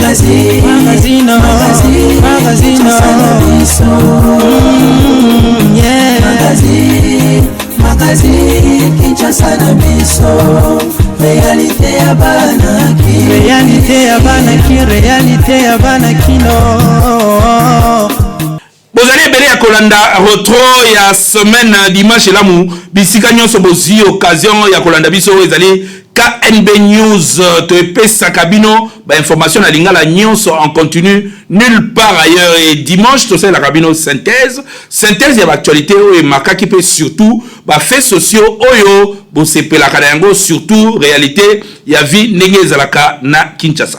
Magazine, magazine, magazine, magazine, yeah. Magazine, magazine, Kinshasa na biso. Réalité ya bana ki. Réalité ya bana ki, réalité ya bana kino. Bozali ebele ya kolanda retro ya semaine dimanche elamu bisika nyonso bozwi occasion ya kolanda biso oyo ezali KNB News toepesaka bino ba information na lingala nyonso en continu nulle part ailleurs et dimanche tosalelaka bino synthèse synthèse ya ba actualité oyo emakaki mpe surtout ba faits sociaux oyo bosepelaka na yango surtout réalité ya vie ndenge ezalaka na Kinshasa.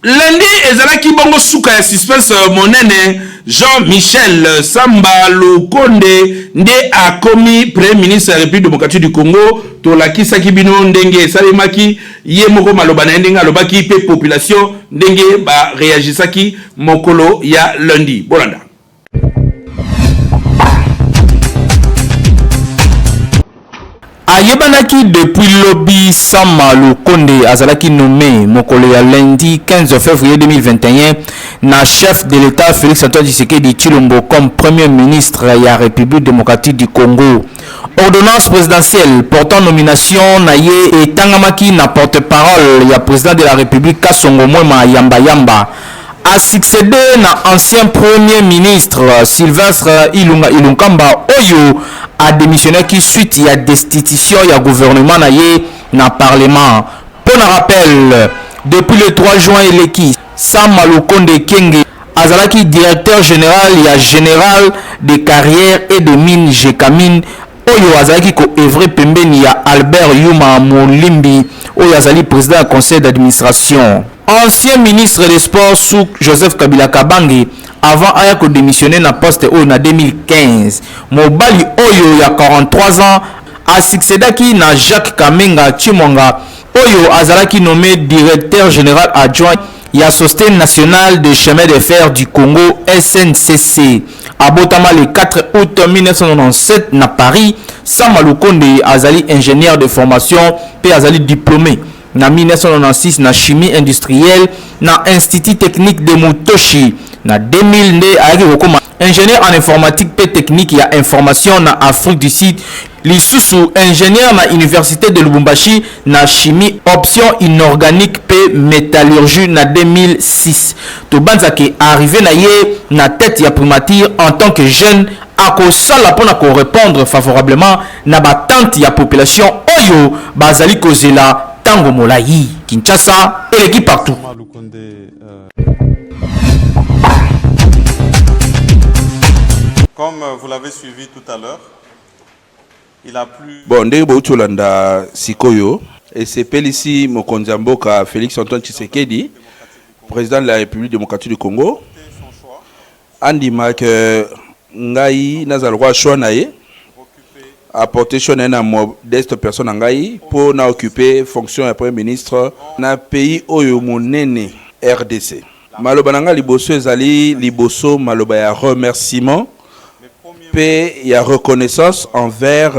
Lundi ezalaki bongo suka ya suspense monene, Jean-Michel Samba Lukonde nde akomi Premier ministre ya Republique democratique du Congo. Tolakisaki bino ndenge esalemaki, ye moko maloba na ye ndenge alobaki mpe population ndenge ba reagisaki mokolo ya lundi. Bolanda. Ayebanaki depuis lobi Sama Lukonde azalaki nomme mokolo ya lundi 15 fevrier 2021 na chef de l'Etat Felix Antoine Tshisekedi Tshilombo comme Premier ministre ya Republique democratique du Congo. Ordonnance presidentielle portant nomination na ye etangamaki na porte-parole ya president de la Republique Kasongo Mwema Yamba Yamba. A succeder na ancien Premier ministre Sylvestre Ilunga Ilunkamba oyo a demissionnaki suite ya destitution ya gouvernement na ye na parlement. Mpo na rappel, depuis le 3 juin eleki, Sama Lukonde Kyenge azalaki directeur general ya General de carrières et de mines, Gecamines, oyo azalaki ko oeuvrer pembeni ya Albert Yuma Molimbi oyo azali president ya conseil d'administration. Ancien ministre des Sports sous Joseph Kabila Kabange avant aya ko demissionner na poste oyo na 2015. Mobali oyo ya 43 ans a succedaki na Jacques Kamenga Tshimwanga oyo azalaki nomme directeur general adjoint ya Societe nationale de chemin de fer du Congo, SNCC. Abotama le 4 août 1997 na Paris, Sama Lukonde azali ingénieur de formation mpe azali diplômé na 1996 na chimie industrielle na Institut technique de Mutoshi. Na 2000 nde ayaki kokoma ingénieur en informatique mpe technique ya information na Afrique du Sud, lisusu ingénieur na Université de Lubumbashi na chimie option inorganique mpe metallurgie na 2006. Tobanza ke arrivée na ye na tete ya primature en tant que jeune akosala mpo na ko repondre favorablement na ba attentes ya population oyo bazali kozela tango molayi. Kinshasa eleki partout. Comme vous l'avez suivi tout à l'heure, il a plu. Bon, ndenge bouti olanda sikoyo, esepelisi mokonzi ya mboka Félix Antoine Tshisekedi, président de la République démocratique du Congo, andima ke ngai nazala lokola choix na ye, apporter choix na ye na modeste personne na ngai mpo na occuper fonction ya premier ministre na pays oyo monene RDC. Maloba na ngai liboso ezali liboso maloba ya remerciement mpe ya reconnaissance envers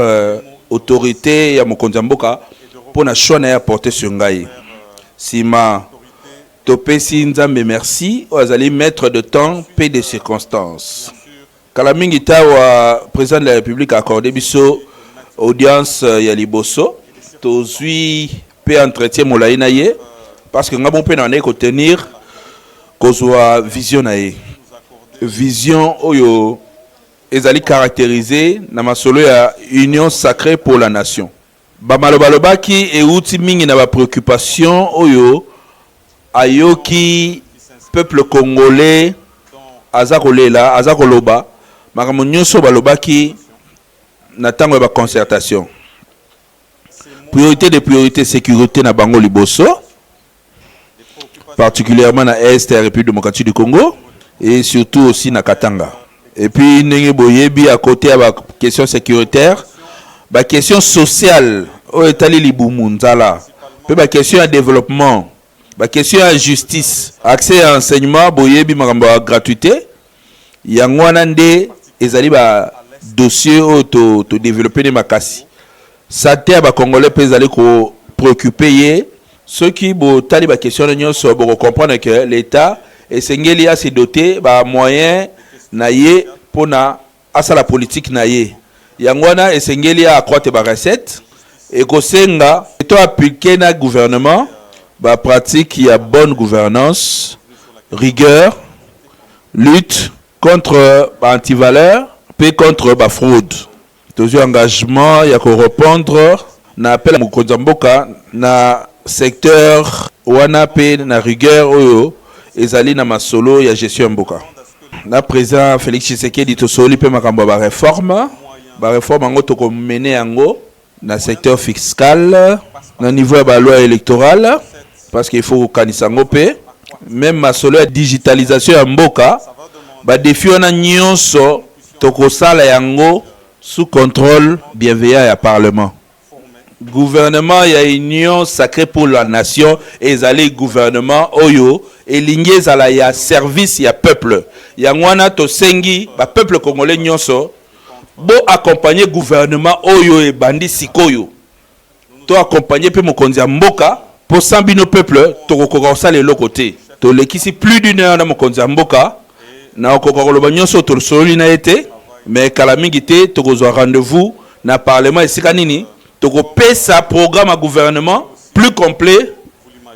autorité ya mokonzi ya mboka mpo na choix na ye apporter sur ngai. Sima topesi Nzambe merci oyo azali maître de temps mpe de circonstances. Kala mingi te awa president de la Republique a accorde biso audience ya liboso, tozui mpe entretien molayi na ye parce que nga moko mpe nabandaki ko tenir kozua vision na ye, vision oyo ezali caracterise na masolo ya union sacree pour la nation. Ba maloba alobaki ewuti mingi na ba preoccupations oyo ayoki peuple congolais aza kolela, aza koloba makambo nionso oyo balobaki na tango ya ba concertations. Priorite de priorite securite na bango liboso, particulièrement na Est ya Republique democratique du Congo et surtout aussi na Katanga. Et puis ndenge boyebi à cote ya ba questions securitaires, ba questions sociales oyo etali libumu, nzala, pe ba questions ya développement, ba questions ya justice, accès ya enseignement, boyebi makambo ya gratuité, yango wana nde ezali ba dossiers oyo to, to developper nde makasi. Sante ya ba congolais pe ezali ko preoccuper ye. Soki botali ba questions wana nionso boko comprendre que l'Etat esengeli a se doter ba moyens na ye pona asala politique na ye. Yango wana esengeli a accroitre ba recettes. Ekosenga to appliquer na gouvernement ba pratiques ya bonne gouvernance, rigueur, lutte contre ba antivaleurs pe contre ba fraudes. Tozwi engagement ya ko repondre na appel ya mokonzi ya mboka na secteur wana mpe na rigueur oyo ezali na masolo ya gestion ya mboka. Na President Felix Tshisekedi tosololi mpe makambo ya ba reformes. Ba reformes yango toko mener yango na secteur fiscal, na niveau ya ba lois electorales parce que il faut kokanisa yango mpe meme masolo ya digitalisation ya mboka, ba defis wana nionso Tokosala yango sous controle bienveillant ya parlement. Gouvernement ya union sacree pour la nation ezali gouvernement oyo elingi ezala ya service ya peuple. Yango wana tosengi ba peuple congolais nionso bo accompagner gouvernement oyo ebandi sikoyo. To accompagner pe mokonzi ya mboka po sans bino peuple tokokoka kosala eloko te. Tolekisi plus d'une heure na mokonzi ya mboka, nakokoka koloba nionso oyo tosololi na ye te, mais kala mingi te tokozua rendez-vous na parlement esika nini tokopesa programme ya gouvernement plus complet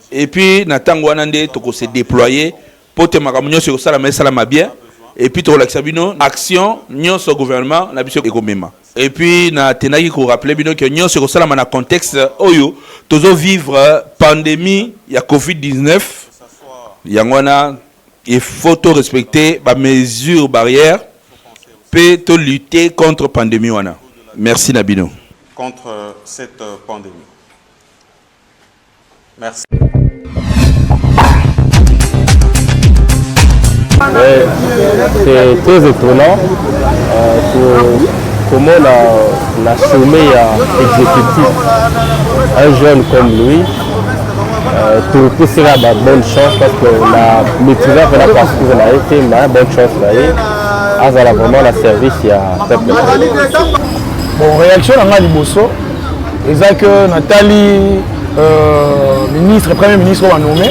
et puis na tango wana nde toko se deployer Po te makambo nionso ekosalama esalama bien et puis tokolakisa bino action nionso gouvernement na biso ekomema. Et puis na tenaki ko rappeler bino que nionso ekosalama na contexte oyo tozo vivre pandemie ya covid 19, yango wana il faut to respecter ba mesures barrières pe to lutter contre pandemie wana. Merci na bino. Contre cette pandemie. Merci. Ouais, c'est très étonnant euh, que, comment la, la sommet exécutif, un jeune comme lui, euh, topesaka ba bonne chance parce que na maîtrise mpe na parcours na ye te ma bonne chance na ye azala vraiment na service ya peuple. Bon, réaction na ngai liboso eza que natali euh, ministre premier ministre oyo banome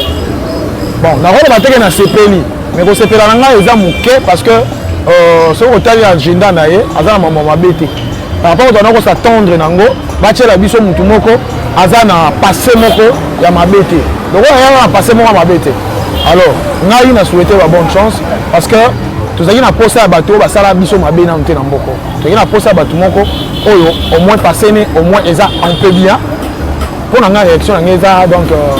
bon nakoloba teke nasepeli mais kosepela na ngai eza moke parce que euh, soki otali agenda na ye aza na mama mabe te par rapport tozana kosatendre nango batiela biso motu moko aza na passe moko ya mabe te lokola yaka na passe moko ya mabe te alors ngai na souhaite ba bonne chance parce que tozalaki na posa ya bato oyo basala biso mabe nanu te na mboko tozalaki na posa ya bato moko oyo au moins passé ne au moins eza un peu bien mpo na ngai réaction na ngai eza donc euh,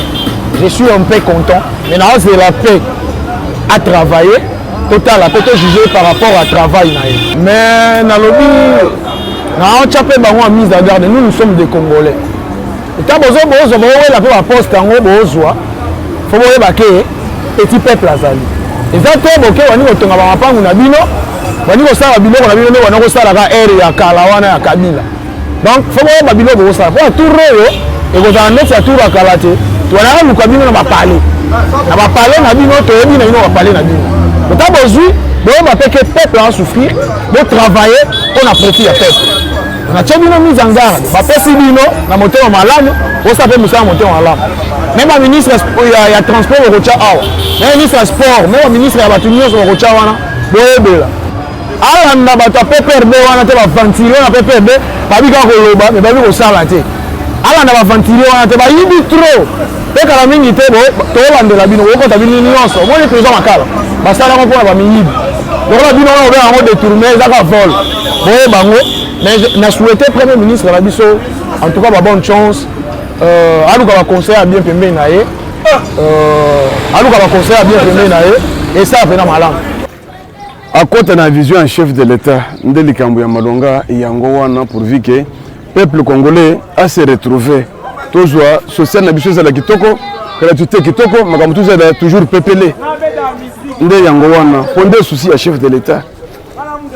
je suis un peu content mais naozela mpe à travailler totala mpe tojuge par rapport à travail na ye mais nalobi naotya mpe bango ya mise à garde nous nous sommes des congolais eta bozo bozwa bowela mpe baposte yango bozwa fo boyeba ke petit peuple azali eza te boke bandi kotonga bamapangu na bino bandi kosala biloko na bino nde banda kosalaka ere ya kala wana ya kabila donc fo boyeba biloko bokosala mpo ya tour oyo ekozala neti ya tour ya kala te tobandaka luka bino na bapale na bapale na bino toyebi na bino bapale na bino ota bozwi boyeba mpe ke peuple asouffrir botravaille mpo na profit ya peuple Natie bino mise en garde, bapesi bino na motema malamu, bosala mpe mosala motema malamu. Me ba ministre ya, ya transport bokotya awa, me ministre ya sport, me ba ministre ya bato nyonso bokotya wana, boyebela. Alanda bato ya PPRD wana te, baventurier na PPRD babi kaka koloba me babi kosala te. Alanda baventurier wana te, bayibi trop. Mpe kala mingi te tokolandela bino, bokota bino nyonso. Omoni prison Makala basala yango mpona bamiyibi lokola bino wana obenga yango détourné, eza kaka vol. Boyeba yango. Mais na souhaité premier ministre na biso en tout cas ba bonne chance, euh, aluka ba conseil ya bien pembeni na ye, euh, aluka ba conseil ya bien pembeni na ye, esala mpena malamu. Akota na vision ya chef de l'État nde likambo ya malonga yango wana, pourvu que peuple congolais a se retrouver, tozwa social na biso ezala kitoko, gratuité kitoko, makambo tozala toujours pepele nde yango wana, mpo nde souci ya chef de l'État.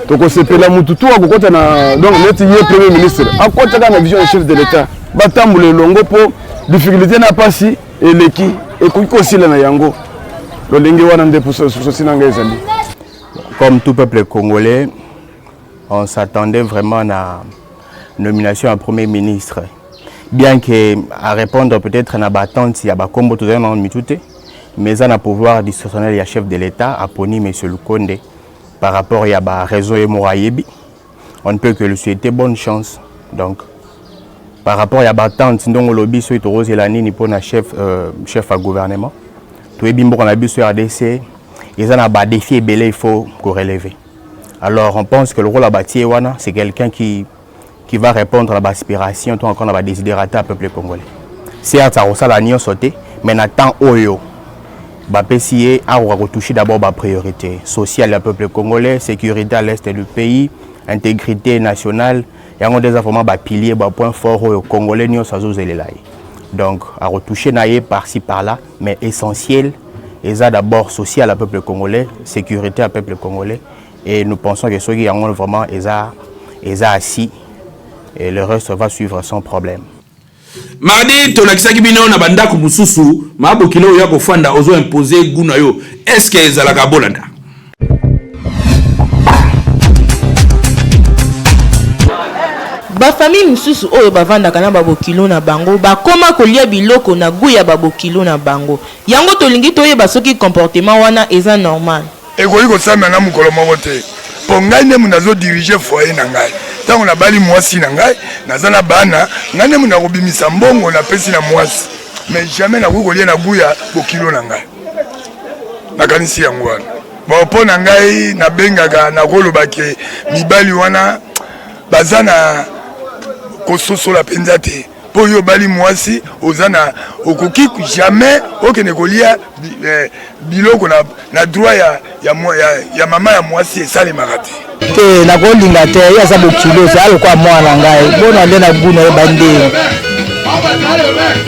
Tokosepela mutu tu akokota na donc neti ye premier ministre akota kaka na vision ya chef de l'État, batambola elongo mpo difficulté na pasi eleki ekoki kosila na yango lolenge wana nde souci na ngai ezali. Comme tout peuple congolais, on s'attendait vraiment à nomination ya premier ministre bien que a répondre peut-être na ba attente ya ba kombo tozali na mitu te mais eza na pouvoir discrétionnel ya chef de l'État aponi monsieur Lukonde par rapport ya ba raison ye moko ayebi. On ne peut que lui souhaiter bonne chance. Donc par rapport ya ba attente ndongo lobi soki tokozela nini mpona chef, euh, chef ya gouvernement toyebi mboka na biso RDC eza na ba défi ebele il faut ko relever. Alors on pense que le rôle batie wana c'est quelqu'un qui qui va répondre à l'aspiration to encore na ba desiderata peuple congolais. Certes akosala nyonso te mais na temps oyo bapesi ye akoka kotoucher d'abord ba priorité sociale ya peuple congolais, sécurité à l'est du pays, intégrité nationale, yango nde eza vraiment ba pilier ba point fort oyo congolais nyonso azozelela ye. Donc akotoucher na ye par-ci par-là, mais essentiel eza d'abord social ya peuple congolais, sécurité ya peuple congolais, et nous pensons que soki yango vraiment eza eza assis et le reste va suivre sans problème. Mardi tolakisaki bino na bandako mosusu mabokilo oyo ya kofanda ozo impose goût na yo, est-ce que ezalaka bolanda? Bafamille mosusu oyo bavandaka na babokilo na bango bakoma kolia biloko na gout ya babokilo na bango. Yango tolingi toyeba soki comportement wana eza normal. Ekoki kosalema na mokolo moko te mpo ngai nde moto nazo diriger foyer na ngai. Ntango nabali mwasi na ngai, naza na bana, ngai nde moto nakobimisa mbongo napesi na mwasi, mais jamais nakoki kolia na gout ya bokilo na ngai. Nakanisi yango wana. Bon, mpo na ngai nabengaka, nakoloba ke mibali wana baza na kososola mpenza te. Mpo yo obali mwasi, oza na okoki jamais okende kolia eh, biloko na, na droit ya, ya, ya, ya mama ya mwasi, esalemaka te. Te, nakolinga te, ye aza bokilo, eza lokola mwana na ngai bona nde na gu na ye bandenge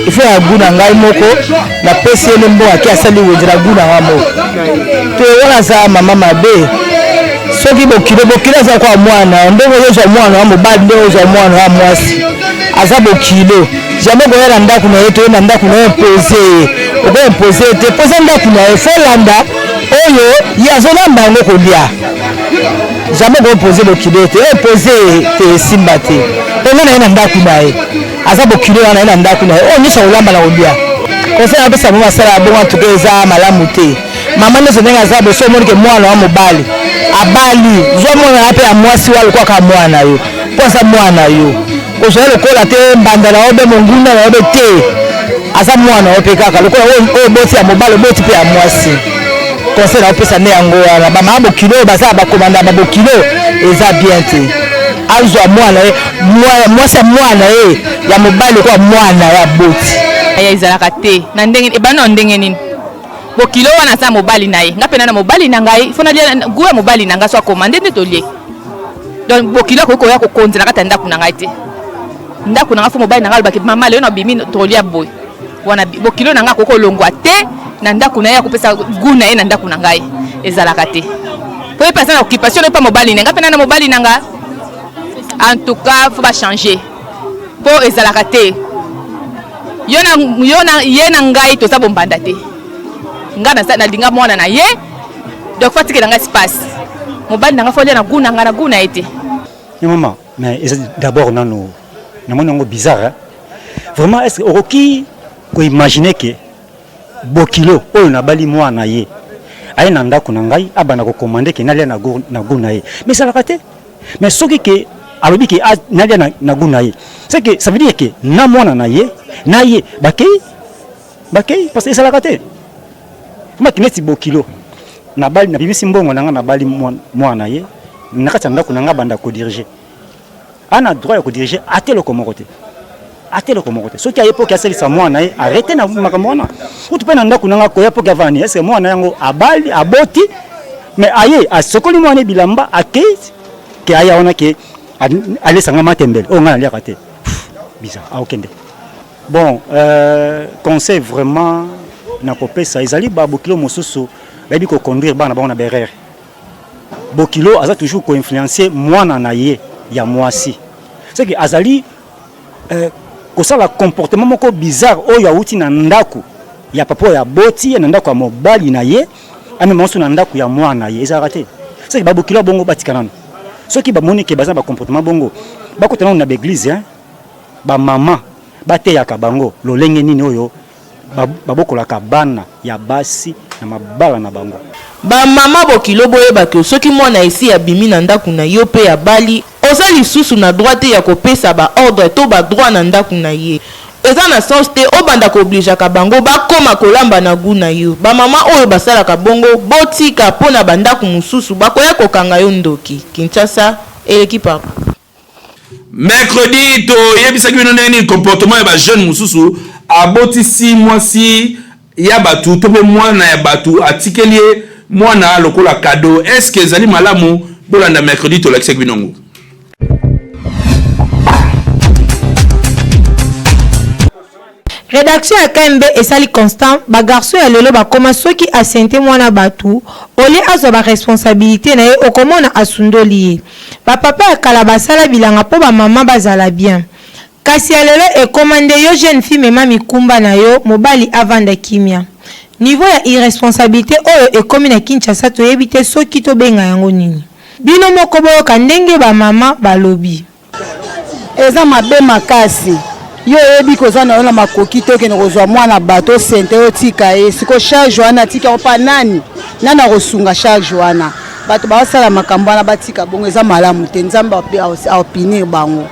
ifo ya gu na ngai moko napesi ye nde mbongo ake asali wenze na gu na ngai moko te. Wana aza mama mabe. Soki bokilo, bokilo aza lokola mwana, ndenge ozozwa mwana wa mobali, ndenge ozwa mwana wa mwasi, aza bokilo. Jamais koya na ndako na ye, toye na ndako na ye impose ye, oko impose ye te mpo eza ndako na ye, fo landa oyo ye azolamba yango kolia. Jamais ko impose bokilo ye te, impose ye te, esimba te. Mpo nga na ye na ndako na ye, aza bokilo wana, ye na ndako na ye, oyo nyonso akolamba na kolia. Conseil napesa bango, basala ya bongo antuka eza malamu te. Mama nyonso ndenge aza boso, omoni ke mwana wa mobali abali, zwa mwana na mpe ya mwasi wa lokwaka mwana yo, mpo aza mwana yo. Kozwa ye lokola te mbanda na yo be monguna na yo be te, aza mwana yo mpe kaka lokola oyo oboti ya mobali, oboti mpe ya mwasi. Conseil na opesa nde yango wana. Bamama bokilo oyo baza bakomanda babokilo, eza bien te. Azwa mwana ye mwasi ya mwana ye ya mobali lokola mwana ya boti. Ya ezalaka te na ndenge ebanda na ndenge nini? Bokilo wana aza mobali na ye, nga mpe na mobali na ngai, fo nalia gu ya mobali na ngai, so akoma nde nde tolie. Donc bokilo akoki koya kokonza na kati ya ndako na ngai te. Ndako na ngai, fo mobali na ngai alobaki: mama, lelo nabimi, tolia boye. Wana bokilo na ngai akoki kolongwa te na ndako na ye, akopesa gu na ye na ndako na ngai, ezalaka te. Po ye mpe aza na occupation na ye mpa mobali na ngai, mpe na na mobali na nga. En tout cas fo bachanger, mpo ezalaka te. Yo na, yo na ye na ngai toza bombanda te. Nga nalinga mwana na ye, donc fo atikela ngai espace. Mobali na ngai fo alia na gu na ngai, na gu na ye te. Mais maman, mais eza d'abord nano namoni yango bizarre hein? Vraiment, est-ce que okoki koimaginer ke bokilo oyo nabali mwana ye aye na ndako na ngai, abanda kokomande ke nalia na goût na, na ye? Mais ezalaka te. Mais soki ke alobi ke nalia na, na goût na ye, c'est que ça veut dire ke na mwana na ye na ye bakei bakei, parce que ezalaka te. Maki neti bokilo nabali, nabimisi mbongo na nga, nabali mwana na ye na kati ya ndako na nga, banda kodirige, ana droit ya kodirige ate eloko moko te, ate eloko moko te. Soki aye mpo ke asalisa mwana na ye, arrete na makambo wana. Kutu mpe na ndako na nga, koya mpo ke avanda nini? Est-ce mwana yango abali, aboti, mais aye asokoli mwana bilamba, akei ke aya wana ke alesanga matembele oyo ngai naliaka te? Bizarre. Aokende. Bon, conseil vraiment nakopesa ezali, babokilo mosusu bayebi koconduire bana bango na berere. Bokilo aza toujours koinfluencer mwana na ye ya mwasi, c'est que azali kosala comportement moko bizarre oyo awuti na ndako ya papa oyo aboti ye, na ndako ya mobali na ye, amema nyonso na ndako ya mwana na ye. Ezalaka te. Soki babokilo bongo, batika nano. Soki bamoni ke baza na bacomportement bongo, Bakota nanu na ba eglise hein, ba maman bateyaka bango lolenge nini oyo babokolaka bana ya basi na mabala na bango. Ba mama bokilo boyeba que soki mwana esi abimi na ndaku na yo pe abali, oza lisusu na droit te ya kopesa ba ordre to ba droit na ndaku na ye. Eza na sens te obanda ko obligeaka bango bakoma kolamba na gout na yo. Ba mama oyo basalaka bongo botika po na ba ndaku mususu bakoya kokanga yo ndoki. Kinshasa eleki partout. Mercredi toyebisaki bino ndenge nini comportement ya ba jeune mosusu abotisi mwasi ya bato to mpe mwana ya bato atikeli ye mwana lokola cadeau. Est-ce que ezali malamu? Bolanda mercredi tolakisaki bino yango. Redaction ya KMB esali constant, ba garçons ya lelo bakoma soki a ceinte muana batu, au lieu azwa ba responsabilites na ye okomona asundoli ye. Ba papa ya kala basala bilanga po ba maman bazala bien. Kasi ya lelo ekoma nde yo jeune fille mema mikumba na yo mobali avanda kimia. Niveau ya irresponsabilite oyo ekomi na Kinshasa toyebi te soki tobenga yango nini. Bino moko boyoka ndenge ba maman balobi. Eza mabe makasi yo oyebi ke oza nayo na makoki te okende kozwa mwana bato osente ye otika ye siko charge wana atiki yango pa nani nani akosunga charge wana bato basala makambo wana batika bongo eza malamu te nzambe aopinir bango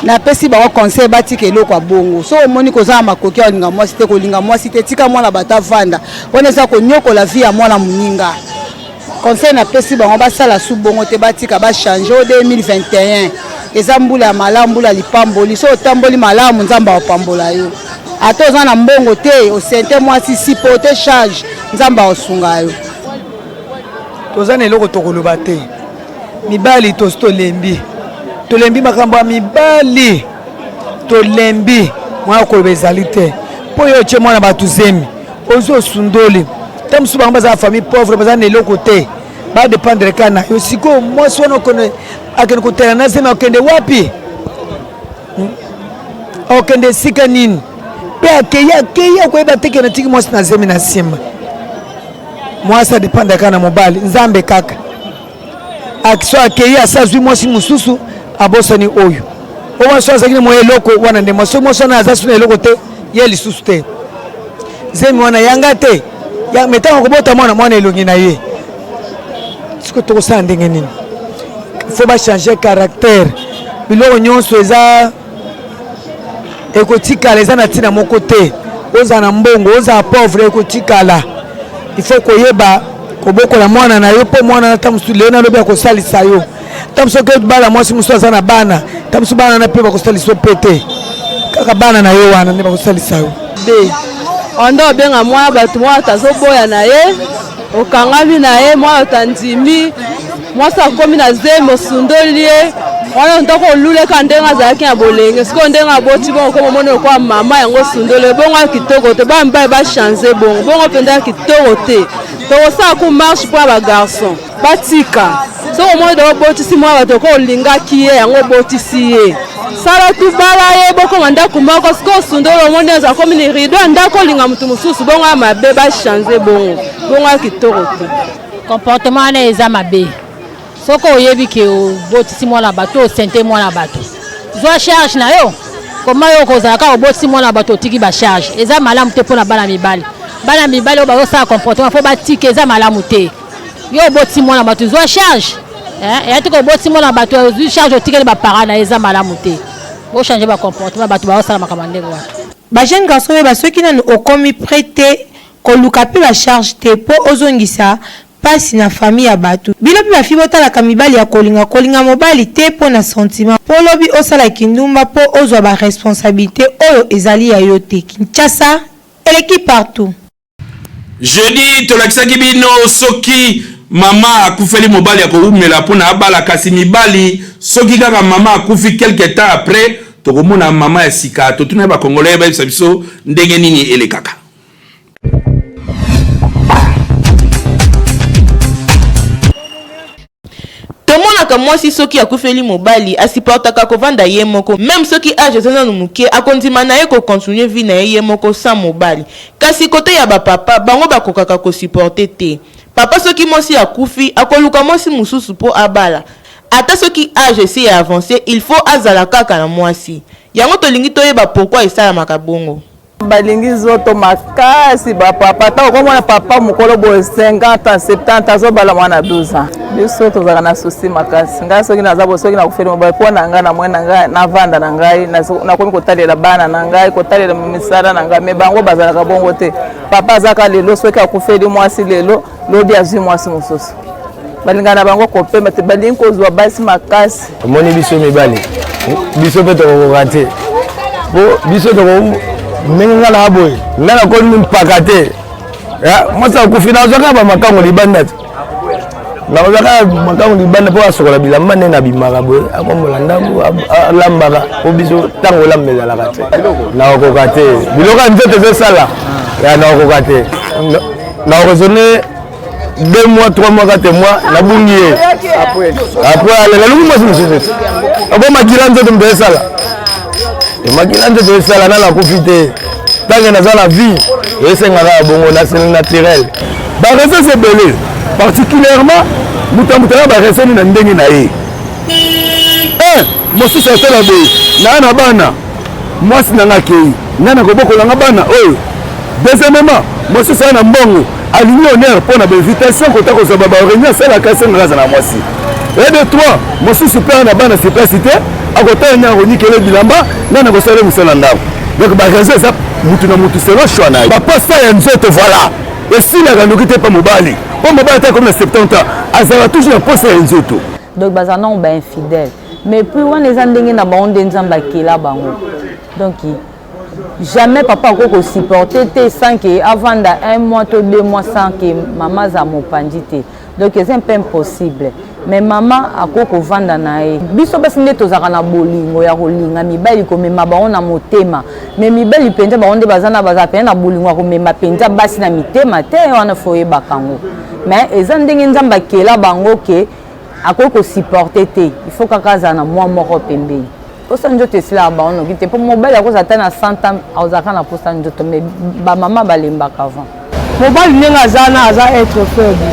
napesi bango conseil batika eloko ya bongo soki omoni koza na makoki ya kolinga mwasi te kolinga mwasi te tika mwana bato avanda wana eza konyokola vie ya mwana moninga Conseil na pesi bango basala su bongo te batika ba change o 2021 eza mbula ya malamu mbula lipamboli so otamboli malamu nzambe akopambola yo ata oza na mbongo te osente mwasi supporte charge nzambe akosunga yo. Toza na eloko tokoloba te mibali tosi tolembi tolembi makambo ya mibali tolembi mwana koloba ezali te mpo yo otie mwana bato zemi ozwi osundoli ntango mosusu bango baza na famille pauvre baza na eloko te badependre kaka na yo sikoyo mwasi wana okende akende kotela na zemi akende wapi hmm? akokende esika nini mpe akei akei akoyeba te ke natiki mwasi na zemi na nsima mwasi adependre kaka na mobali nzambe kaka so akei asi azwi mwasi mosusu abosani oyo oyo mwasi azalaki na mwa eloko wana nde mwasi mwasi wana aza su na eloko te ye lisusu te zemi wana yanga te me ntango akobota mwana mwana elongi na ye sikoyo tokosala ndenge nini fo bachange caractère biloko nyonso eza ekotikala eza na ntina moko te ozala na mbongo ozala pauvre ekotikala il faut koyeba kobokola mwana na yo mpo mwana ata mosusu lelo nalobi akosalisa yo ata mosusu oke bala mwasi mosusu aza na bana ata mosusu bana na mpe bakosalisa yo mpe te kaka bana na yo wana nde bakosalisa yo be onda obenga mwana bato mwana bato azoboya na ye okangami na ye mwana bato andimi mwasi akomi na zemi osundoli ye wana ndako oluleka ndenge azalaki na bolenge sikoyo ndenge aboti bongo okoma omoni lokola mama yango osundoli ye bongo ya kitoko te bana mibali bachange bongo bongo mpenza ya kitoko te tokosala ku marche mpo ya bagarçon batika soki omoni do obotisi mwana bato oko olingaki ye yango obotisi ye sala tubala ye bokoma ndako moko sikoyo osundoli omoni akomi ni rido ya ndako olinga moto mosusu bongo ya mabe bachange bongo bongo ya kitoko te Comportement wana eza mabe. Soki oyebi ke obotisi mwana bato, osente mwana bato, zwa charge na yo. Koma yo okozala kaka obotisi mwana bato otiki ba charge, eza malamu te mpona bana mibali. Bana mibali oyo bazosala comportement fo batika, eza malamu te. Yo obotisi mwana bato, zwa charge. Eh, eya te kobotisi mwana bato ozwi charge otikeli ba parents na ye, eza malamu te. Bo changer ba comportement, bato bazosala makambo ya ndenge wana. Ba jeune garçon yeba soki nanu okomi pret te Koluka pe ba charge te po ozongisa pasi na famille ya batu. Bino pe ba fille botalaka mibali ya kolinga, kolinga mobali te po na sentiment po lobi osala kindumba po ozua ba responsabilite oyo ezali ya yo te. Kinshasa eleki partout. Jeudi tolakisaki bino soki mama akufeli mobali akowumela pona abala kasi mibali soki kaka mama akufi quelque temps après tokomona mama ya sika totuna ba congolais bayebisa biso ndenge nini elekaka. Tomonaka mwasi soki akufeli mobali a supportaka kovanda ye moko meme soki age eza nanu mukie akondima naye ko continuer vie naye ye moko sans mobali kasi cote ya ba papa bango bakokaka ko supporter te papa soki mwasi akufi akoluka mwasi mususu po abala. Ata soki age esi e avancer il faut azala kaka na mwasi. Yango tolingi toyeba pourquoi esalamaka bongo. Balingi nzoto makasi ba papa ata okomona papa mokolo boye 50 ans 70 ans azobala mwana 12 ans biso tozalaka na souci makasi ngai soki naza boye soki nakufeli mobali mpo na ngai na mwe na ngai navanda na ngai nakomi kotalela bana na ngai kotalela misala na ngai me bango bazalaka bongo te papa azaka lelo soki akufeli mwasi lelo lobi azwi mwasi mosusu balingaka na bango kopema te balingi kozwa basi makasi omoni biso mibali biso mpe tokokoka te po biso toko ndenge ngai naa boye ngai nakomi mpaka te mwasi akufi nazwaka bamakango libanda te nakozwaka makango libanda mpo asokola bilamba nde nabimaka boye akombola ndako alambaka mpo biso ntango olamba ezalaka te nakokoka te biloko ya nzoto ezosala nakokoka te na raisonne deux mois trois mois quatre mois nabungi ye après alela luki mwasi mosusu te abo makila nzoto moto esala makila nzoto esala na nakufi te ntange naza na vie esengaka ya bongo na naturel bareseau ebele particulièrement moto ya moto aya bareseau na ndenge na ye eh, mosusu asala boye naa na bana mwasi na nga akei ngai nakobokola nga bana oyo deuxièmement mosusu aya na mbongo alingi honneur mpo na bainvitation kota kozwa ba bareunion asalaka esengaka aza na mwasi e de trois mosusu mpe aya na bana sur place te akotala ngai akonikele bilamba ngai nakosala mosala ndako donc baraison eza mutu na mutu selon choix na ye baposa ya nzoto voilà esilaka noki te mpa mobali mpo mobali ata akomi na 70 ans azalaka toujours na posa ya nzoto donc baza nano bainfidèle mais puis wana eza ndenge na bango nde nzambe akela bango donc jamais papa akoki kosupporte te sans ke avanda un mois to deux mois sans ke mama aza mopanzi te donc eza mpe impossible mais mama akoki kovanda na ye biso basi nde tozalaka na bolingo ya kolinga mibali komema bango na motema mais mibali mpenza bango nde baza na bazala mpenza na bolingo ya komema mpenza basi na mitema te wana fo oyebaka yango mais eza ndenge nzambe akela bango ke akoki kosupporte te il faut kaka azala na mwa moko pembeni posa nzoto esilaka bango noki te mpo mobali akozala ata na 100 ans akozalaka na posa nzoto mais bamama balembaka avant mobali ndenge aza na aza être faible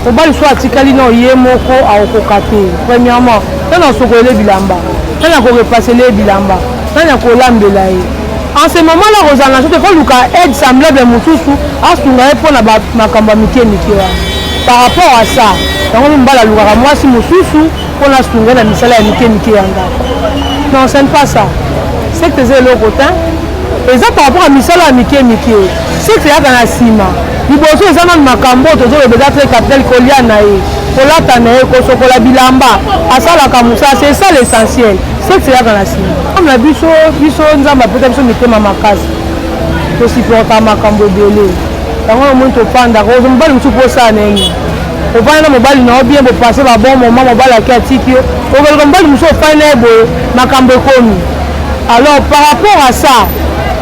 mobali so atikali na ye moko akokoka te premièrement nani asokolele bilamba nani akorepasele ye bilamba nani akolambela ye en ce moment là kozala na nzoto foluka aide semblable mosusu asunga ye mpo na makambo ya mike mike wana par rapport à ça yango mobali alukaka mwasi mosusu mpo na sunga na misala ya mike mike ya ndako non ce n'est pas ça secte eza eloko te eza par rapport ya misala ya mike mike secte eyaka na nsima liboso eza nanu makambo oyo tozoloba eza très capital kolia na ye kolata na ye kosokola bilamba asalaka mosala c'est ça l'essentiel sexe eyaka na nsima na biso biso nzambe apesa biso mitema makasi tosupporta makambo ebele yango namoni tofandaka ozo mobali mosusu mpo osala na ye nini ofandi na mobali na yo bien bopasse ba bon moment mobali ake atiki yo okolinga mobali mosusu ofandi na ye boye makambo ekomi alors par rapport à ça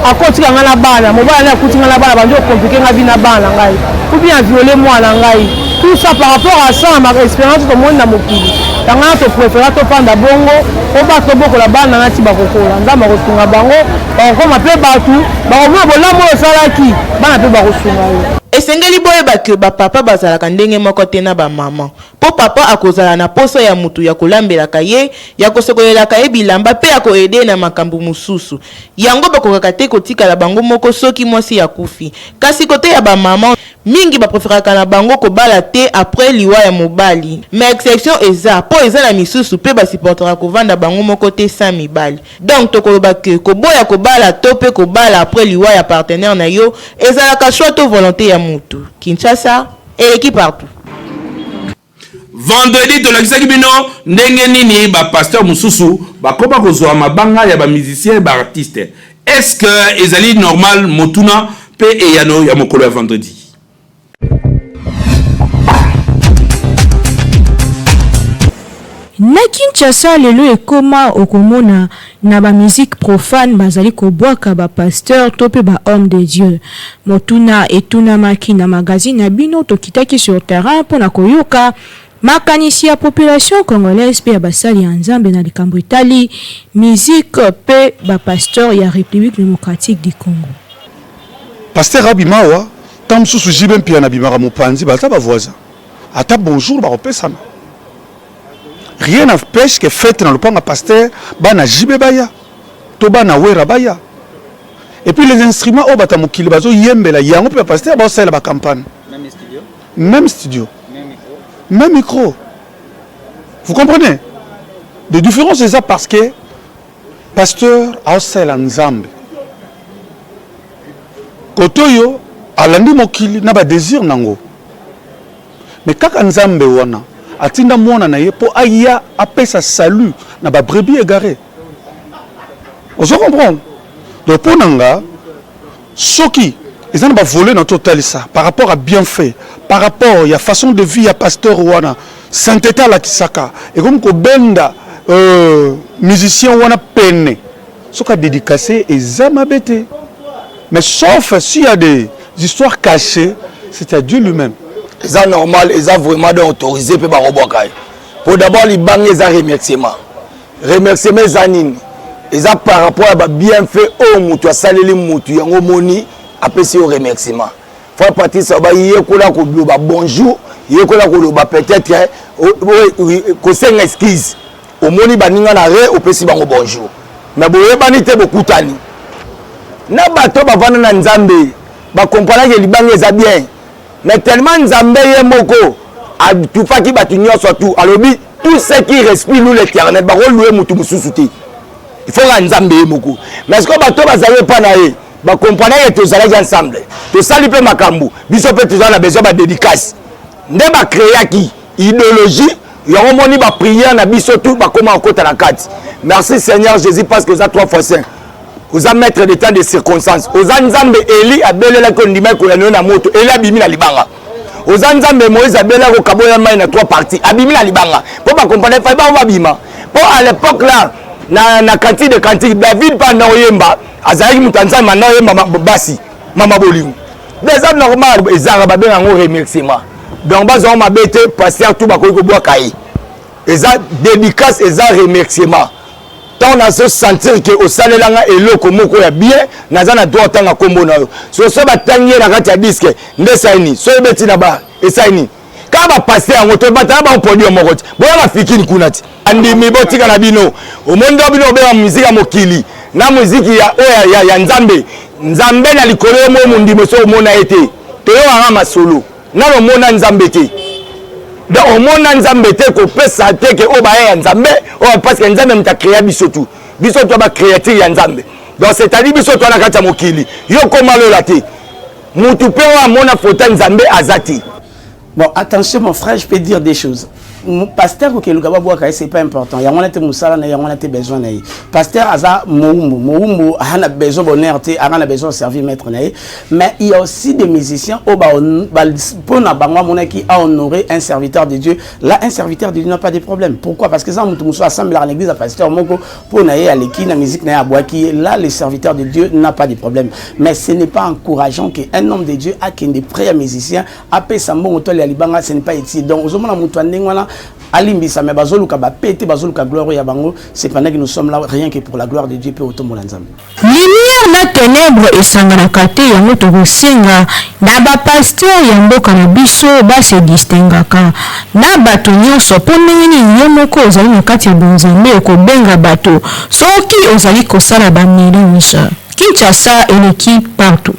akotika ngai na bana mobali ane akuti ngai na bana bandi okomplike ngai vi na bana na ngai ou bien aviole mwana ngai tout ça par rapport à ça na expérience tomoni na mokili yango wana topréféra tofanda bongo po bato tobokola bana na ti bakokola nzambe akosunga bango bakokoma mpe bato bakomona bolamu oyo osalaki bana mpe bakosunga yo Esengeli boyeba que ba papa bazalaka ndenge moko te na ba maman. Po papa akozala na posa ya mutu ya kolambelaka ye, ya kosokolelaka ye bilamba pe ya ko aider ye na makambu mususu. Yango bakokaka te kotikala bango moko soki mwasi akufi. Kasi cote ya ba maman, mingi ba preferaka na bango kobala te après liwa ya mobali. Mais exception eza, po eza na misusu pe ba supportaka kovanda bango moko te sans mibali. Donc tokoloba que koboya kobala to pe kobala après liwa ya partenaire na yo ezalaka choix to volonte ya mutu. Kinshasa eleki partout. Vendredi tolakisaki bino ndenge nini ba pasteurs mosusu bakoma kozua mabanga ya ba musiciens ba artistes. Est-ce que ezali normal? Motuna pe eyano ya mokolo ya vendredi. Na Kinshasa lelo ekoma okomona na ba musique profane bazali kobwaka ba pasteurs to pe ba hommes de Dieu. Motuna etunamaki na magazine na bino tokitaki sur terrain mpo na koyoka makanisi ya population congolaise pe ya basali ya Nzambe na likambo etali musique pe ba pasteurs ya Republique democratique du Congo. Pasteur abima awa Tango mosusu JB Mpiana abimaka mopanzi baza ba voisin ata bonjour bakopesana. Rien n'empêche que fete na lopango ya pasteur bana JB baya to bana Werra baya. Et puis les instruments oyo bato ya mokili bazo yembela yango pe ba pasteur bao salela ba campagne. Même studio? Même studio. Même micro? Même micro. Vous comprenez? De différence eza parce que pasteur aosalela Nzambe. Kote oyo alandi mokili na ba desir nango. Mais kaka Nzambe wana atinda mwana na ye po aya apesa salut na ba brebis egarees. Ozo comprendre? Donc po na nga soki eza na ba volet na totalisa par rapport à bienfait, par rapport ya façon de vie ya pasteur wana sainteté alakisaka ekomi kobenda euh, musicien wana pene soki a dédicace eza mabe te. Mais sauf s'il y a des histoires cachées, c'est à Dieu lui-même. Eza normal, eza vraiment donc autorisé pe bakobwaka ye. Po d'abord libanga eza remerciement. Remerciement eza nini? Eza par rapport ya ba bienfait oyo mutu asaleli mutu yango omoni apesi yo remerciement. Frère Patrice aloba yekola koloba bonjour, yekola koloba peut-être kosenga excuse. Omoni baninga na re opesi bango bonjour. Mais boyebani te bokutani. Na bato bavanda na Nzambe ba comprendre que libanga eza bien. Mais tellement Nzambe ye moko atufaki bato nyonso tout alobi tout ce qui respire loue l'éternel bako louer mutu mosusu te. Il faut ka Nzambe ye moko. Mais sikoyo bato bazali epa na ye ba comprendre que tozalaki ensemble. Tosali pe makambo biso pe tozala na besoin ba dédicace. Nde ba créaki idéologie yango omoni ba prière na biso tout bakoma kokota na kati. Merci Seigneur Jésus parce que oza 3 fois 5. Oza maître de temps de circonstances. Oza Nzambe Eli abelelaki ondimaki koya nayo na moto. Eli abimi na libanga. Oza Nzambe Moïse abelelaki okabola mai na trois parties. Abimi na libanga. Po ba comprendre fallait bango babima. Po à l'époque là na na cantique de cantique David pa na oyemba azalaki moto ya Nzambe na oyemba basi mama bolingo. Eza normal ezaka babenga yango remerciement. Donc bazwa mabe te pasteur tout bakoki kobwaka ye. Eza dédicace eza remerciement. Tant nazo sentir que osalela nga eloko moko ya bien naza na droit otanga kombo na yo. Soso batangi ye na kati ya disque nde esali nini? Soki ebeti na bar esali nini? Kaka ba pasteur yango to batala bango podium moko ti. Boya ba fikini kuna ti. Andimi botika na bino. Omoni nde bino obenga muziki ya mokili na muziki ya oyo ya, ya Nzambe. Nzambe na likolo yo moko mondimo soki omona ye te. Toyokaka masolo. Nano omona Nzambe te. Donc omona Nzambe te kopesa te ke oyo baya ya Nzambe, oyo parce que Nzambe moto a créa biso tout. Biso to ba créature ya Nzambe. Donc c'est-à-dire biso to na kati ya mokili. Yo koma lola te. Mutu pe oyo amona photo ya Nzambe aza te. Bon, attention mon frère, je peux dire des choses. Pasteur kokeluka babwaka ye c'est pas important. Yango wana te mosala na ye, yango wana te besoin na ye. Pasteur aza mowumbu, mowumbu aza na besoin bonheur te, aza na besoin servir maître na ye. Mais il y a aussi des musiciens oyo ba, ba pona bango amonaki a honorer un serviteur de Dieu. Là, un serviteur de Dieu n'a pas de problème. Pourquoi? Parce que ça mutu mosusu asambelaka na église ya pasteur moko mpo na ye aleki na musique na ye abwaki ye. Là, le serviteur de Dieu n'a pas de problème. Mais ce n'est pas encourageant que un homme de Dieu akende près ya musicien apesa mbongo to ya libanga, ce n'est pas utile. Donc ozomona mutu ya ndenge wana alimbisa, mais bazoluka ba pete, bazoluka gloire ya bango. C'est pendant que nous sommes là rien que pour la gloire de Dieu pe otombola Nzambe. Lumière na tenèbres esanganaka te yango tokosenga na ba pasteurs ya mboka na biso ba se distinguaka na bato nionso po ndenge nini yo moko ozali na kati ya bonzambe okobenga bato soki ozali kosala ba melange Kinshasa eleki partout.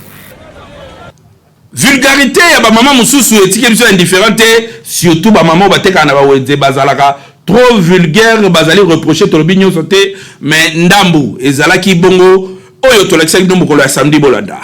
Vulgarite ya ba maman mosusu etiki biso indifférent te surtout ba maman oyo batekaka na ba wenze bazalaka trop vulgaire bazali reproche tolobi nionso te mais ndambu ezalaki bongo oyo tolakisaki bino mokolo ya samedi bolanda.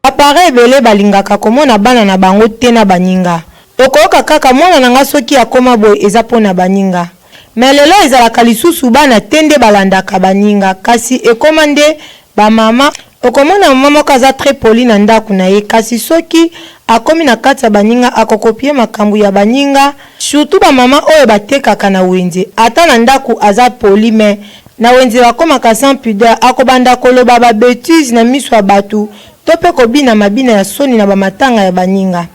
Ba parents ebele balingaka komona bana na bango te na baninga. Okoyoka kaka mwana na nga soki akoma boye eza po na baninga. Mais lelo ezalaka lisusu bana te nde balandaka baninga kasi ekoma nde ba mama. Okomona mama moko aza très polie na ndaku na ye kasi soki akomi na kati ya baninga ako copier makambu ya baninga surtout ba mama oyo batekaka na wenze ata na ndaku aza polie mais Na wenze bakomaka sans pudeur, akobanda koloba ba betises na miso ya batu to pe kobina mabina ya soni na ba matanga ya baninga.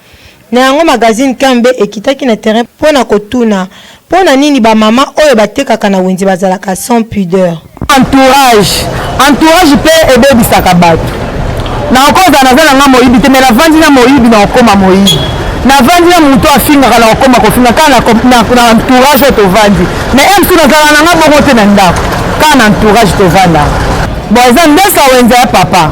Na yango magazine KMB ekitaki na terrain po na kotuna, po na nini ba mama oyo batekaka na wenze bazalaka sans pudeur? Entourage, entourage pe ebebisaka batu. Nakokozala naza na nga moyibi te, mais navandi na moyibi nakokoma moyibi. Navandi na moto afingaka nakokoma kofinga kaka na entourage oyo tovandi. Mais heure mosusu nazalaka na nga bongo te na ndako, kaka na entourage tovandaka. Bon, eza ambiance ya wenze ya papa.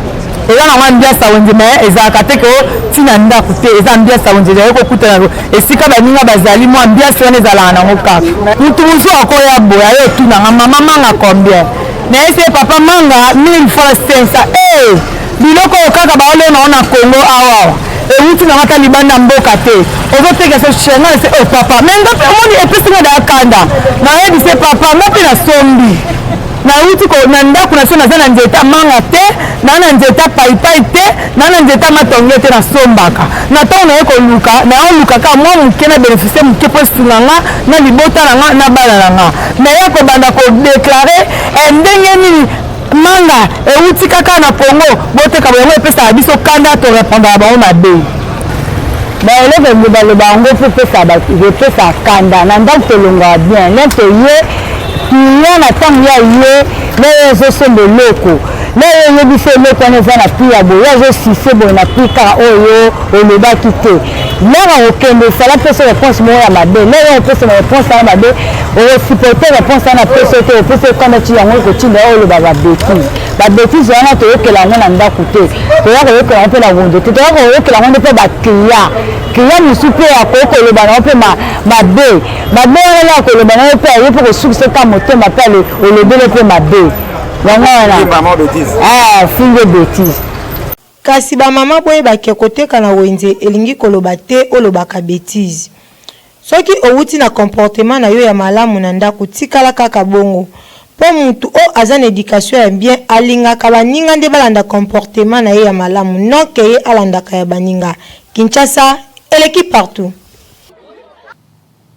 Eza nango ambiance ya wenze, mais ezalaka te ke ti na ndako te. Eza ambiance ya wenze, ezali kokutana esika baninga bazali, mwa ambiance wana ezalaka nango kaka. Motu mosusu akoya boye aye otuna nga, mama manga combien? Nayebisi ye papa manga 1000 francs 500. Eh, biloko oyo kaka baolona yango na Congo awa ewuti nango ata libanda mboka te, ozoteka so cher. Nga nase oh papa, mais nga mpe omoni epesi nga daya kanda. Nayebisi ye papa, nga mpe nasombi nauti ko na ndako na biso, naza na nzete ya manga te, naa na nzete ya paipai te, naa na nzete ya matonge te. Nasombaka na ntango naye koluka, nayoluka kaka mwa moke na beneficie moke mpo esunga nga na libota na nga na bana na nga. Me ya kobanda kodeklare eh, ndenge nini manga euti kaka na Congo boteka yango, epesaka biso kanda, torepondaka bango mabe. Ba eloko baloba yango mpo epesa kanda na ndako, tolongaka bien nete ye client na ntango ya ye na ye azosomba eloko na ye, oyebisi eloko wana eza na prix ya boye, azosise boye na prix kaka oyo olobaki te. Laka kokende esala mpesa réponse moko ya mabe, na yo opesa na réponse wana mabe, okosupporte réponse wana pesa te, opesa ekanda ti yango ekotinda oyo oloba babétise. Babétise wana toyokela yango na ndako te, toya koyokela yango mpe na wenze te, toya koyokela yango nde mpe baclient. Client mosusu mpe akoki koloba na yo mpe mabe mabe wana, na koloba na yo mpe aye mpe kosukisa ka motema mpe ale olobele mpe mabe yango wana finge bétise. Kasi ba mama boyeba ke koteka na wenze elingi koloba te olobaka betise. Soki owuti na comportement na yo ya malamu na ndaku tikala kaka bongo. Po mutu oyo aza na education ya bien alingaka baninga nde balanda comportement na ye ya malamu non ke ye alandaka ya baninga. Kinshasa eleki partout.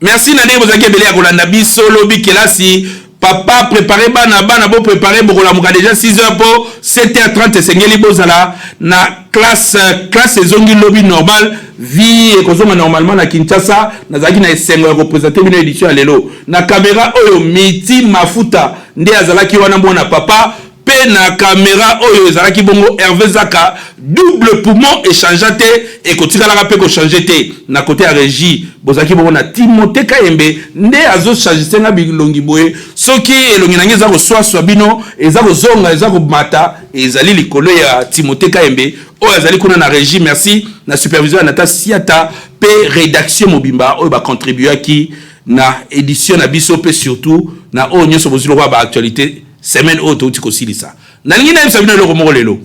Merci na ndenge bozalaki ebele ya kolanda biso lobi kelasi. Papa prepare bana, bana bo prepare, bokolamuka deja 6 heures po 7h30 esengeli bozala na classe. Classe ezongi lobi normal, vie ekozonga normalement na Kinshasa. Nazalaki na esengo ya kopresente bino edition ya lelo. Na kamera oyo Miti Mafuta nde azalaki wana, mwana papa Pe na camera oyo ezalaki bongo Herve Zaka, double poumon echangea te, ekotikalaka pe ko changer te. Na cote ya regie bozalaki bongo na Timothee Kayembe nde azo changise nga bilongi boye, soki elongi na nga eza koswaswa bino, eza kozonga, eza komata, ezali likolo ya Timothee Kayembe oyo azali kuna na regie. Merci na supervision ya Nathan Siata pe redaction mobimba oyo ba contribuaki na edition na biso pe surtout na oyo nionso bozwi lokola ba actualites semaine oyo touti kosilisa. Nalingi nayebisa bino eloko moko lelo.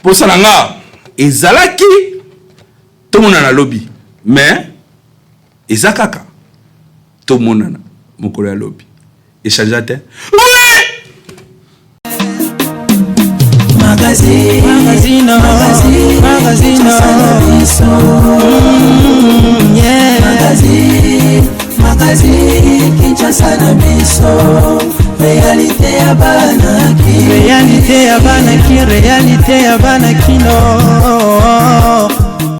Posa na nga ezalaki tomonana lobi, mais eza kaka tomonana mokolo ya lobi. Echangea te. Magazine, magazine, magazine, magazine, yeah. Magazine, magazine, Kinshasa na biso. Réalité ya bana ki. Réalité ya bana ki, réalité ya bana kino.